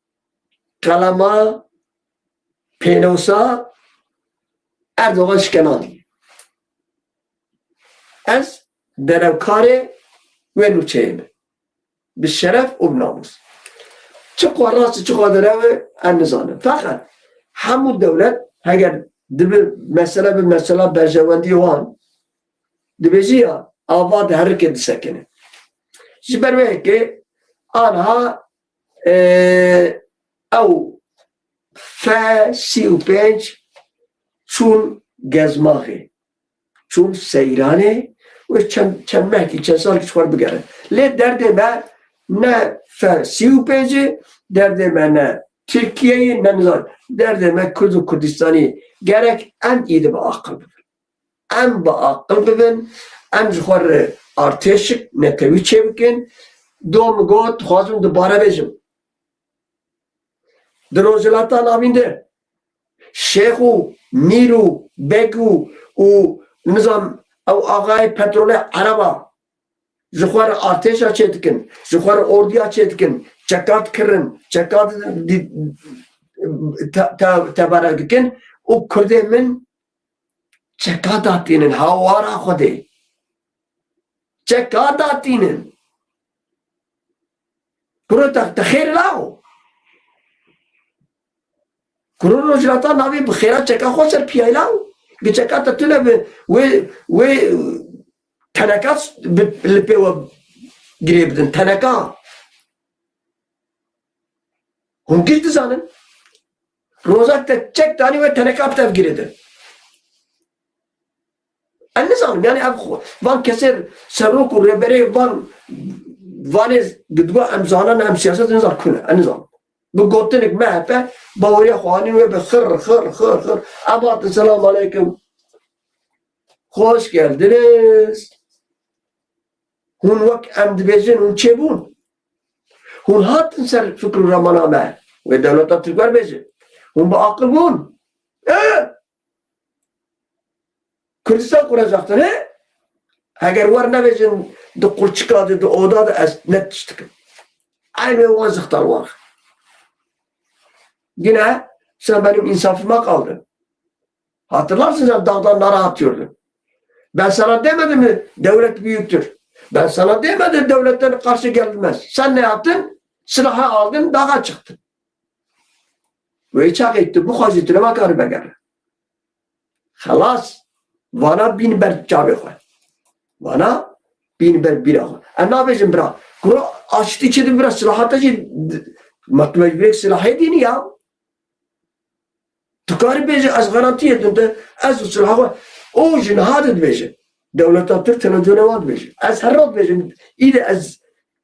qelema pênosa Erdogan şikena dî. Ez derevkarê wê nûçeyê me. Bi şeref û bi namûs. Çi xwe rast, çi xwe derew e, em nizanin. Feqet hemû dewlet, heger dibi mesele bi mesela berjewendî wan, dibêjî ya, ava diherike disekine. Ji ber wê yekê anha, e, ew F sî û pênc çûn Gezmaxê, çûn Seyranê û çend, çend mehkî, çend salkî ji xwe bigerin. Lê derdê me ne F sî û pênc e, derdê me ne Tirkiyeyê, ne nizam. Derdê me Kurd û Kurdistanî. Gerek em îdî bi aqil bibin. Em bi aqil bibin, em ji xwe re artêşik netewî çêbikin. Do min got, dixwazim dubare bêjim. Di Rojhilata Navîn de şêx û mîr û beg û, û nizam ew axayê petrolê ereba ji xwe re artêşa çêdikin, ji xwe re ordiya çêdikin, çeka dikirin, çeka di-, di-, te-, te-, tebere dikin û Kurdê min çeka datînin hawara Xwedê. Çeka datînin. Kuro te, te xêr lawo. Kuro Rojhilata Navîn bi xêra çeka xwe ser piyayla û bi çeka te tune bi wê, wê teneka bi, li pê we girê bidin. Teneka. Hûn giş dizanin. Roza te çek danî wê teneka bi tev girê din. Ez nizanim, yani ev xwe, van kesê serok û rêberê van, vanê gidiba em zanan em siyaset nizan kune, ez nizanim. Bi gotinik M H P baweriya xwe anîn wê bi xir, xir, xir, xir. Em hatin, selam aleykum. Hoş geldiniz. Hûn wek em dibêjin, hûn çêbûn. Hûn hatin ser fikr û remana me. Wê dewleta Tirk werbêje. Hûn bi aqil bûn. E? Kurdistan kuracaktır, he? Eger wer nebêjin di qurçika de, di oda de ez ne tişt dikim. Eynê wan zixtar wan. Yine sen benim insafıma kaldın. Hatırlarsın sen dağdan nara atıyordun. Ben sana demedim mi devlet büyüktür? Ben sana demedim devletten karşı gelmez. Sen ne yaptın? Silahı aldın, dağa çıktın. Wê çaxê tu bixwazî tu nema karî vegerî. Xelas. Vana bîn ber çavê xwe. Vana bîn ber bîra xwe. Em nabêjin bira. Kuro aştî çi dibira, silahata jî d-, Ma tu mecburek silahê dînî ya. Tu karî bêje, ez garantiyê din te, ez û silaha xwe, û ji niha de dibêje. Dewleta Tirk televizyonê wan dibêje. Ez her roj dibêjim, îdî ez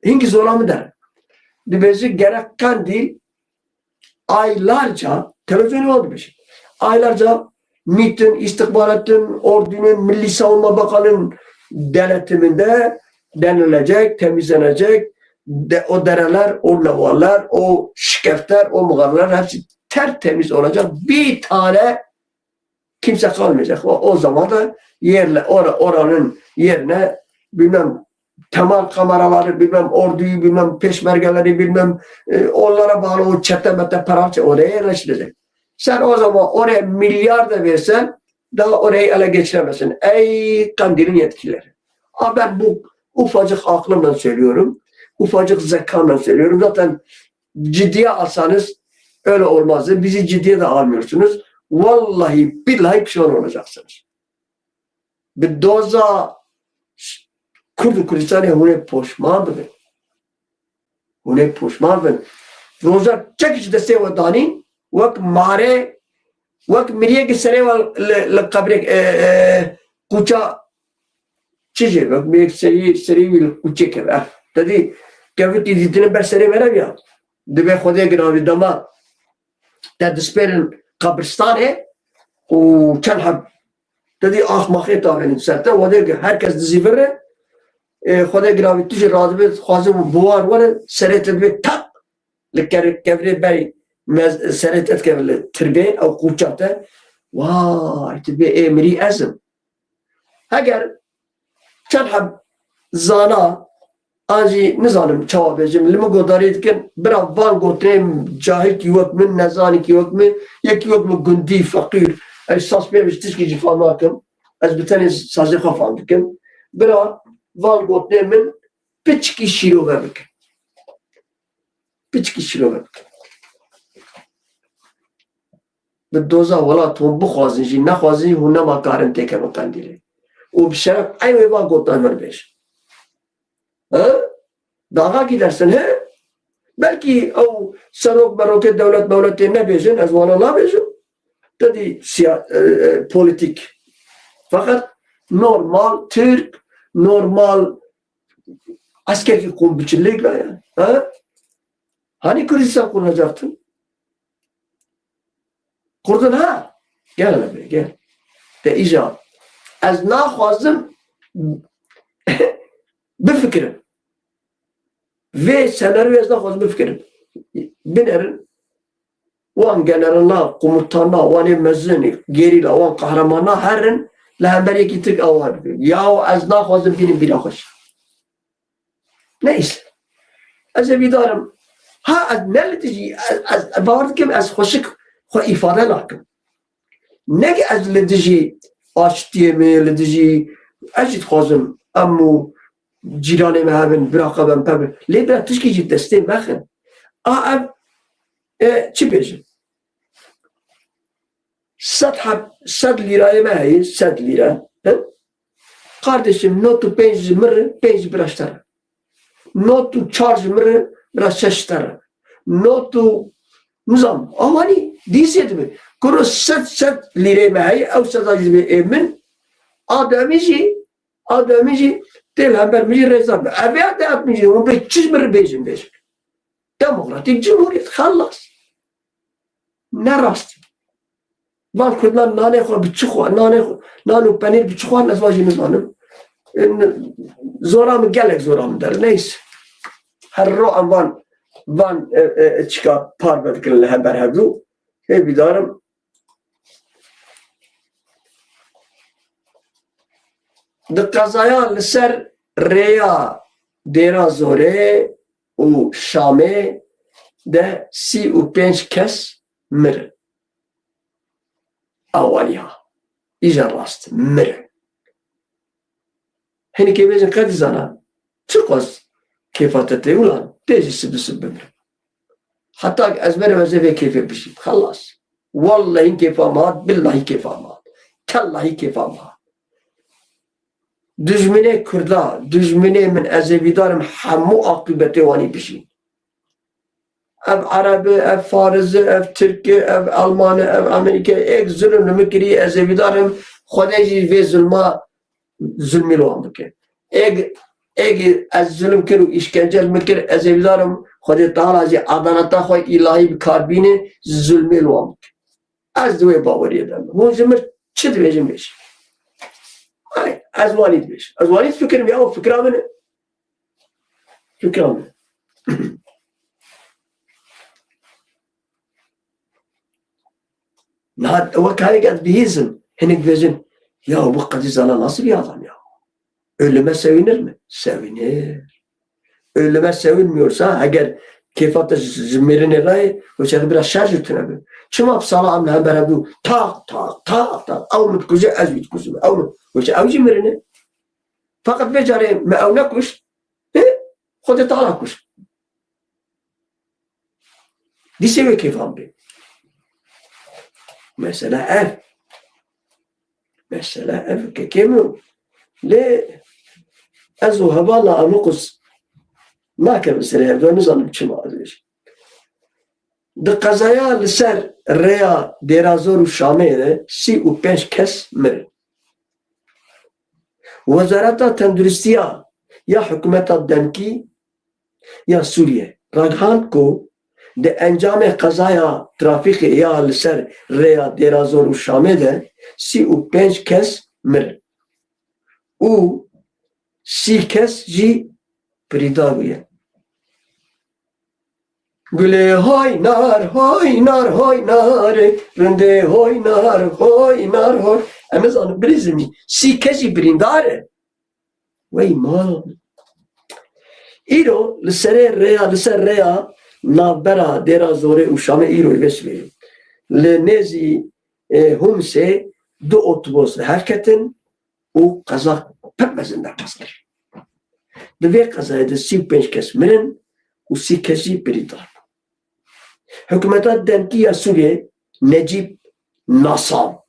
hingî zola min der. Dibêje gerek Qendîl aylarca, televizyonê wan dibêje. Aylarca MIT'in, istihbaratın, ordunun, Milli Savunma Bakanı'nın denetiminde denilecek, temizlenecek, de, o dereler, o levalar, o şikefter, o mağaralar hepsi tertemiz olacak. Bir tane kimse kalmayacak. O, o zaman da yerle, ora, oranın yerine bilmem temel kameraları, bilmem orduyu, bilmem peşmergeleri, bilmem e, onlara bağlı o çete mete paralçe oraya yerleştirecek. Sen o zaman oraya milyar da versen daha orayı ele geçiremezsin. Ey Kandil'in yetkilileri. Ama ben bu ufacık aklımla söylüyorum. Ufacık zekamla söylüyorum. Zaten ciddiye alsanız öyle olmazdı. Bizi ciddiye de almıyorsunuz. Vallahi billahi pişman olacaksınız. Bi doza Kurd û Kurdistanê hûn ê poşman bibin. Hûn ê poşman bin. Roja çek ji destê we danîn, wek mare, wek miriyekî serê we li, li qebrê, e, e, qûça çi jê, wek miriyek serî, serî wî li qûçê keve. Eh, te dî kevitî dîtine ber serê me nebiya. Dibe Xwedê giravî dema te dispêrin qebristanê û çend heb te dî axmaxê tavênin ser te, Xwedê gi-, her kes dizî vir e, e, Xwedê giravî tu jî radibe, dixwaze bi war were, serê te dibe tak, li ker-, kevirê berî mez-, serê te dikeve li tirbê, ew qûça te, vay, tu dibê ê mirî ez im. Heger çend heb zana, an jî nizanim çawa bêjim, li min godarî dikin, bira van gotinên cahilkî wek min, nezanîkî wek min, yekî wek min gundî, feqîr, ez saz pê min ji tişkî jî fam nakim, ez bi tenê sazê xwe fam dikim. Bira van gotinên min piçkî şîrove bikin. Piçkî şîrove bikin. Bi doza welat hûn bixwazin jî, nexwazin jî, hûn nema karin têkevin Qendîlê. Û bi şeref eynî wê van gotinan min bêjin. He? Daxakî dersin, he? Belkî ew serok merokê dewlet mewletê nebêjin, ez wana nabêjim. Te dî siya-, e, e, polîtîk. Feqet normal Tirk, normal eskerkî qûm biçilêk la ya. He? Hani Kurdistan kurulacaktı? Kurdun ha? Gel hele be, gel. Te îca. Ez naxwazim bifikirim. Vê senaryoyê ez naxwazim bifikirim. Binerin, wan generala, komutana, wan ê mezin, gerîla, wan qehremanî herin, li hember yekî Tirk awa dikin. Yaw ez naxwazim bînim bîra xwe jî. Neyse. Ez ê bîdarim. Ha, ez ne li dijî, ez, ez, ez bawer dikim, ez xweşik xwe îfade nakim. Ne ki ez li dijî aştiyê me, li dijî, ez jî dixwazim em û cîranê me hebin, bira qebem pebin. Lê bira tişkî jî destê mexin. A ev, e, çi bêjin? Sed heb, sed lîrayê me heye, sed lîre. He? Kardeşim, not û pênc ji min re, pênc ji bira ji te re. Not û çar ji min re, bira şeş ji te re. Not û, nizam, awanî, dîsê dibe. Kuro sed, sed lîrê me heye, ew seda jî dibe ê min. A demî jî, a demî jî tê li hember min jî rêza be. Ev ê de min jî, hûn bê çi ji min re bêjin, bêjin. Demokratîk Cumhuriyet, xelas. Ne rast. Van Kurdan nanê xwe bi çi xwe, nanê xwe, nan û penîr bi çi xwarin, ez van jî nizanim. E, n-, zora min gelek zora min der. Neyse. Her ro em van, van, e, e, çika parve dikin li hember hevdû. Hê bîdarim. Di qezaya li ser rêya Dêra Zorê û Şamê de sî û pênc kes mirin. Awaniya. Îja rast mirin. Hinekê bêjin qedî zana. Çiqas kêfa te tê ulan. Tê jî sib bi sib bimirim. Heta ez merim ez ê vê kêfê bijîm. Xelas. Wallahî kêfa me hat, billahî kêfa me hat. Tellahî kêfa me hat. Dijminê Kurda, dijminê min, ez ê vîdarim hemû aqîbetê wanî bijîn. Ev Ereb e, ev Faris e, ev Tirk e, ev Elman e, ev Amerîke, êk zulm li min kirî, ez hêvîdar im Xwedê jî vê zulma, zulmî li wan bike. Êk, êk ez zulm kir û îşkence li min kir, ez hêvîdar im Xwedê Teala jî edaleta xwe îlahî bi kar bîne, zulmê li wan bike. Ez di wê baweriyê de me. Hûn ji min çi dibêjin bêjin. Ay, ez wanî dibêjim. Ez wanî difikirim ya, fikra min e. Fikra min e. Niha wek heyek ez bihîzim. Hinek dibêjin, ya bu qedî zana nasıl bir adam ya? Ölüme sevinir mi? Sevinir. Ölüme sevinmiyorsa, eger kêfa te ji, ji mêrinê re ye, weşe biraz şer ji tune bi. Çima bi sala em li hember hevdû tak, tak, tak, tak, ew min dikuje, ez wî dikujim, ew min, weşe ew jî mirine. Fakat vê carê me ew nekuşt, hê, Xwedê Teala kuşt. Dîsê wê kêfan bê. Mesela ev. Mesela ev kekê min. Lê ez û hevala Amuqus nakevin serê hevdû, nizanim çima ez bêjim. Di qezaya li ser rêya Dêrazor û Şamê de sî û pênc kes mirin. Wezareta Tenduristiya ya hikûmeta demkî ya Sûriyê ragihand ku di encamê qezaya trafîkê ya li ser rêya Dêrazor û Şamê de sî û pênc kes mirin û sî kes jî birîndar bûye. Gulê hay nar, hay nar, hay nar, rindê hay nar, hay nar, hay. Em nizanin birîzimî, sî kes jî birîndar e. Wey mal. Îro li serê rêya, li ser rêya navbera Dêra Zorê û Şamê îro vê sibê li nêzî, e, Humsê du otobus li hev ketin û qeza pir mezin derbas kir. Di vê qezayê de sî û pênc kes mirin û sî kes jî birîndar bûn. Hikûmeta demkî ya Sûriyê Necîb Nasam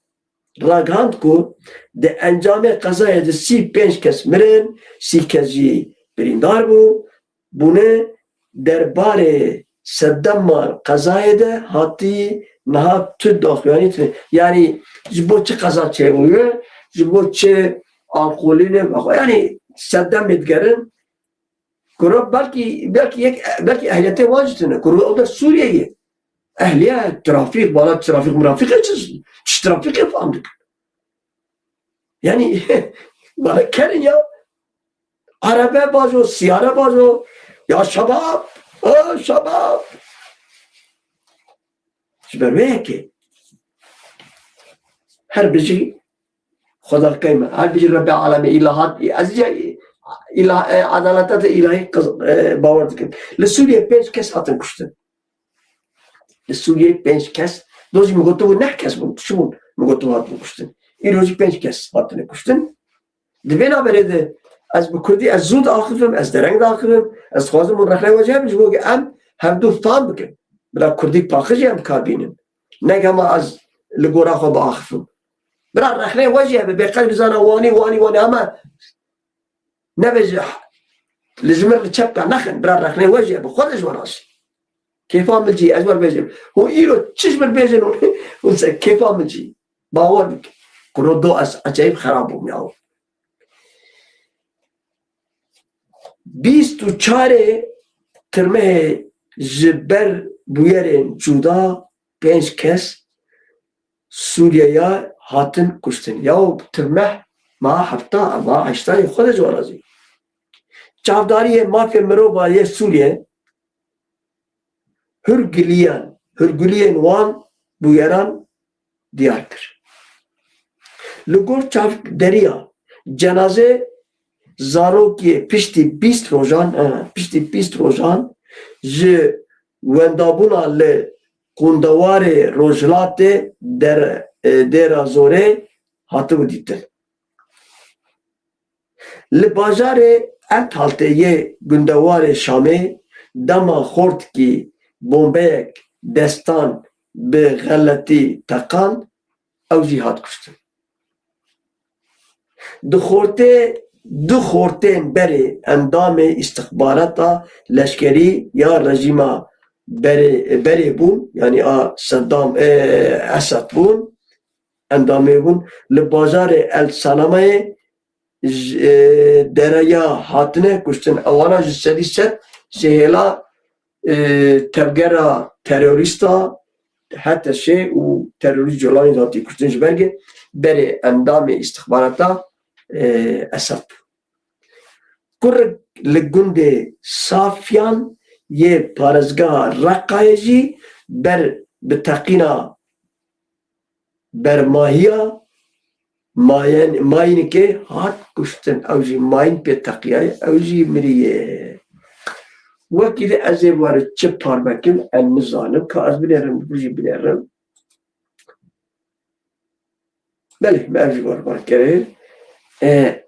ragihand ku di encamê qezayê de sî pênc kes mirin, sî kes jî birîndar bû, bûne derbarê sedema qezayê de hatî niha tu daxuyanî tune. Yanî ji bo çi qeza çêbûye, ji bo çi alkolî ne, yanî sedemê digerin, Kuro belkî, belkî yek, belkî ehliyetê wan jî tune. Kuro ew de Sûriye ye. Ehliye trafîk, bala trafîk murafîk e, çi, çi trafîk e fam dikin. Yani, bana kerin ya. Arebe bajo, siyare bajo. Ya şebab, o şebab. Ji ber wê yekê her bijî Xwedakey me, her bijî Rebbê Alemê, îlahat, ez jî îla-, e, edaleta te îlahî qiz-, e, bawer dikim. Li Sûriyê pênc kes hatin kuştin. Li Sûriyê pênc kes, do jî min gotibû neh kes bûn, çi bûn? Min gotibû hatin kuştin. Îro jî pênc kes hatine kuştin. Di vê navberê de ez bi kurdî, ez zû diaxivim, ez dereng diaxivim, ez dixwazim hûn rexneyê we jê hebin, ji bo ku em hevdu fam bikin. Bila kurdî paqij em kar bînin. Ne hema ez li gora xwe biaxivim. Bira rexneyê we jê hebe, bêqel bizana wanî, wanî, wanî, hema nebe ji, li ji min li çepka nexin, bira rexneyê we jê hebe, xwe de ji we razî. Kêfa min cî, ez wer bêjim. Hûn îro çi ji min bêjin hûn, hûn ser kêfa min cî. Bawer bikin. Kuro do ez ecayîb xerab bûm ya. Bîst û çarê Tirmehê ji ber bûyerên cuda pênc kes Sûriyeya hatin kuştin. Ya Tirmeh ma hefta, ma heştayê xwe de ji we razî. Çavdariyê mafê mirova yê Sûriye hurgiliyan, hurguliyên wan bûyeran diyar kir. Li gor çavderiya cenazê zarokê piştî bîst rojan, e, piştî bîst rojan ji wendabûna li qundewarê rojhilatê der-, e, Dêra Zorê hatibû dîtin. Li bajarê Enthaltê yê gundewarê Şamê dema xortikî bombeyek destan bi xeletî teqand, ew jî hat kuştin. Di xortê, du xortên berê endamê îstixbarata leşkerî ya rejîma berê, berê bûn, yanî a Seddam, e, Esed bûn, endamê bûn. Li bajarê El Selamayê ji, e, dereya hatine kuştin. Ewana ji sedî sed ji hêla, e, tevgera terorîsta H T Ş û terorîst Colanî hatî kuştin ji ber ke berê endamê îstixbarata, e, Esed bû. Kurik li gundê Safyan yê parêzgeha Reqayê jî ber bi teqîna bermahiya mayên-, mayînikê hat kuştin. Ew jî mayîn pê teqiyaye, ew jî miriye. Wekî de ez ê were çi parve kim, ez nizanim, ka ez binêrim, tu jî binêrim. Belê, me ev jî bar bar kerê. E,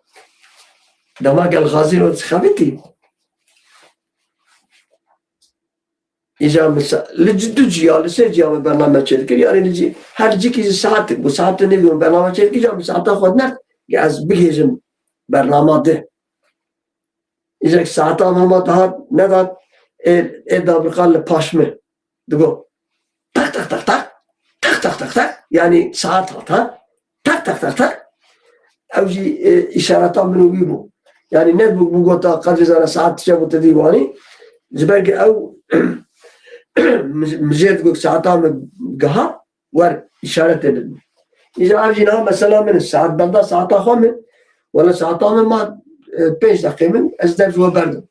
dema gel Xazî ro dixebitî. Îca misa-, li ci-, du ciya, li sê ciya me bername çêdikir. Yanî li ci-, her cikî ji saetik bû. Saetik nêbû bername çêdikir, îca min saeta xwe nert, ya ez bigihêjim bernama di. Îca saeta me ma dihat, nedat, ê, ê dabirqa li paş min. Digo, tak, tak, tak, tak, tak, tak, tak, tak, yanî saet hat, ha? Tak, tak, tak, tak. Ew jî, e, îşareta min û wî bû. Yanî ne bû, bû gota qedrê zana saet çe bû te dî wanî. Ji ber ku ew mi-, mijêr digot saeta min giha, wer îşaretê bidin. Îja ev jî niha mesela min, saet benda saeta xwe min, wela saeta min ma, e, pênc deqê min, ez dev ji we berdim.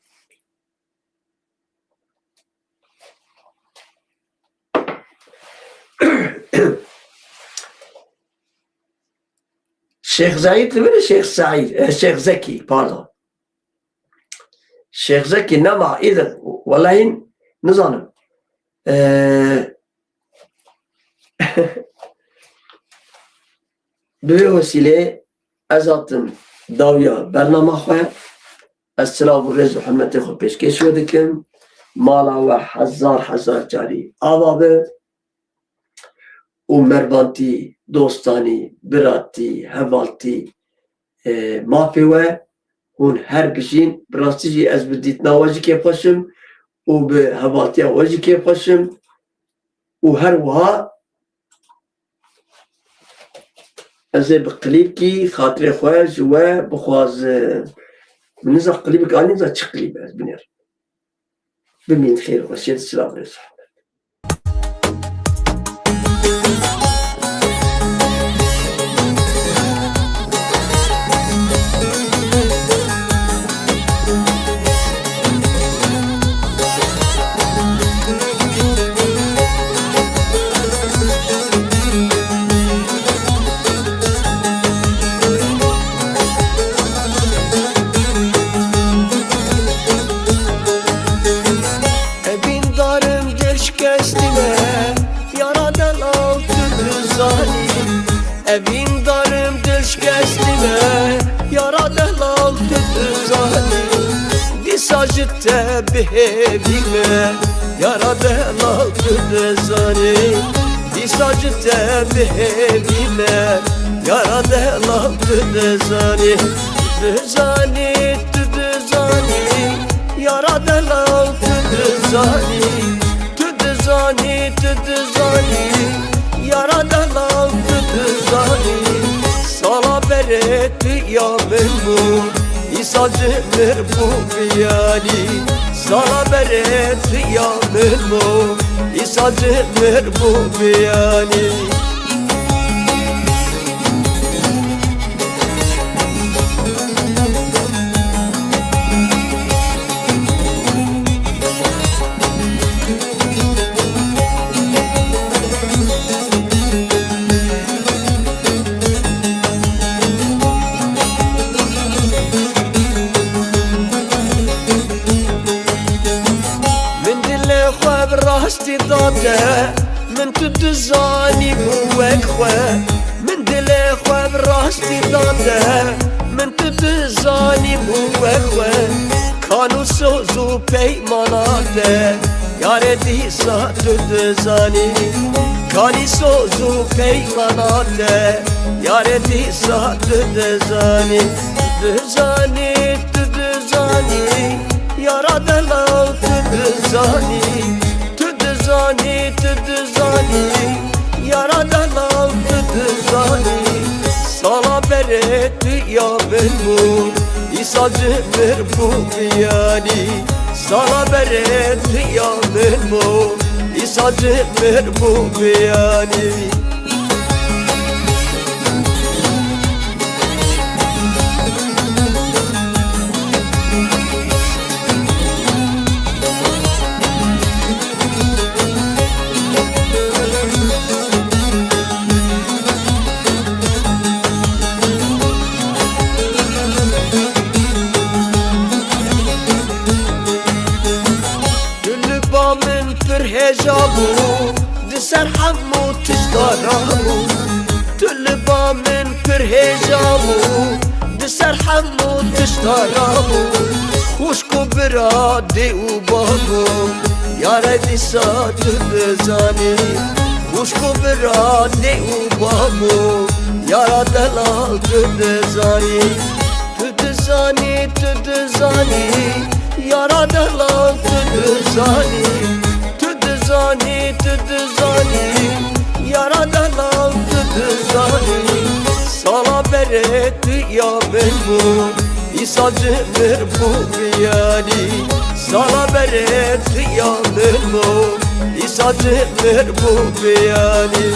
Şêx Zeîd li vir e, Şêx Seîd, e, Şêx Zekî, pardon. Şêx Zekî nema îdir, welehî nizanim. E, bi vê wesîlê ez hatim dawiya bernama xwe. Ez silav û rêz û hurmetê xwe pêşkêş we dikim. Mala we hezar hezar carî ava be û mervantî, dostanî, biratî, hevaltî, e, mafê we, hûn her bijîn. Bi rastî jî ez bi dîtina we jî kêfxweş im û bi hevaltiya we jî kêfxweş im û her wiha ez ê bi klîbkî xatirê xwe ji we bixwazim. Min niza klîbik anî, niza çi klîb ez binêrim. Bimîn xêr, xweşiyê, silav, rêz. Evîndarim dil şikestî me, yara delal tu dizanî. Evîndarim dil şikestî me, yara delal tu dizanî. Dîsa ji te bihêvî me, yara delal tu dizanî. Dîsa ji te bihêvî me, yara delal tu dizanî. Tu dizanî, tu dizanî, yara delal tu dizanî. Tu dizanî, tu dizanî, yara delal tu dizanî. Sala berê tu ya min bû, îsal ji mir bû biyanî. Sala berê tu ya min bû, îsal ji mir bû biyanî. Min dilê xwe bi rastî da te, min tu dizanî bû wek xwe. Min dilê xwe bi rastî da te, min tu dizanî bû wek xwe. Kan û soz û peymana te, yarê dîsa tu dizanî. Kanî soz û peymana te, yarê dîsa tu dizanî. Tu dizanî, tu dizanî, yara delal tu dizanî. Tu Zanî tu dizanî, yara delal tu dizanî. Sala berê tu ya min bû, îsa ji mir bû biyanî. Sala berê tu ya min bû, îsa ji mir bû biyanî. Tu li ba min pir hêja bû, di ser hemû tişta rabû. Tu li ba min pir hêja bû, di ser hemû tişta rabû. Xwişk û bira dê û babo, yare dîsa tu dizanî. Xwişk û bira dê û babo, yara delal tu dizanî. Tu dizanî, tu dizanî, yara delal tu dizanî. Tu dizanî, tu dizanî, yara delal tu dizanî. Sala berê tu ya min bû, îsa ji mir bû biyanî. Sala berê tu ya min bû, îsa ji mir bû biyanî.